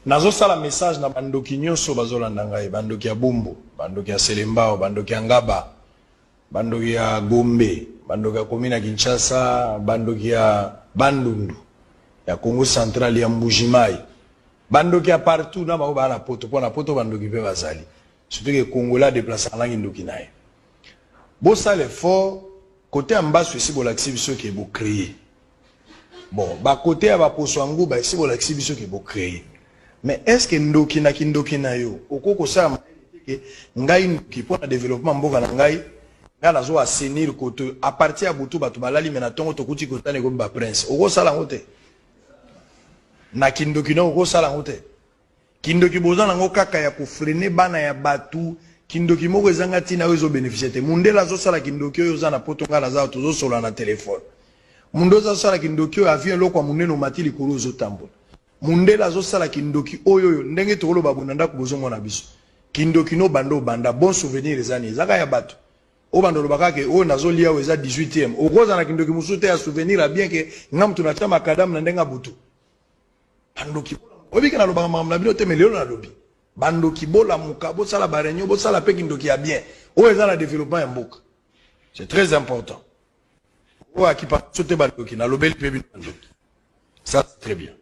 Nazosala message na bandoki nyonso bazolanda ngai, bandoki ya Bumbu, bandoki ya Selembao, bandoki ya Ngaba, bandoki ya Gombe, bandoki ya commune ya Kinshasa, bandoki ya Bandundu, ya Congo Central, ya Mbujimayi, bandoki ya partout na bango baa na Poto, mpo na Poto bandoki mpe bazali, surtout ke Congolais adeplasaka na kindoki na ye. Bosala effort kote ya mbasu, esi bolakisi biso ke bocréer. Bon, bakote ya baposo ya nguba, esi bolakisi biso ke bocréer. Mais est ce que ndoki na kindoki na yo okoki kosala mayele te ke ngai ndoki, mpo na développement mboka na ngai, ngai nazo assainir kote à partir ya butu, bato balali, me na ntongo tokuti kotana ekomi baprince? Okosala yango te na kindoki no, okosala yango te. Kindoki boza nango kaka ya kofreiner bana ya bato. Kindoki moko ezanga ntina oyo ezobénéficie te. Mundele azosala kindoki oyo oza na Poto, ngai naza, tozosola na telefone. Mundu azosala kindoki oyo avion, eloko ya monene, omati likolo, ozotambola. Mundele azosala kindoki oyo oyo ndenge tokoloba bona ndako bozomona biso. Kindoki no banda obanda, bon souvenir eza nini? Ezaka ya bato oyo banda olobaka ke oyo nazolia oyo eza 18e. Okozala na kindoki mosusu te ya souvenir ya bien ke nga mutu natya makadamu na ndenge ya butu. Bandoki, oyebi ke nalobaka makambo na bino te, me lelo nalobi: bandoki, bolamuka, bosala baréunion, bosala mpe kindoki ya bien oyo eza na développement ya mboka. C'est très important. Oyo akipa so te, bandoki, nalobeli mpe bino bandoki. Ça, c'est très bien.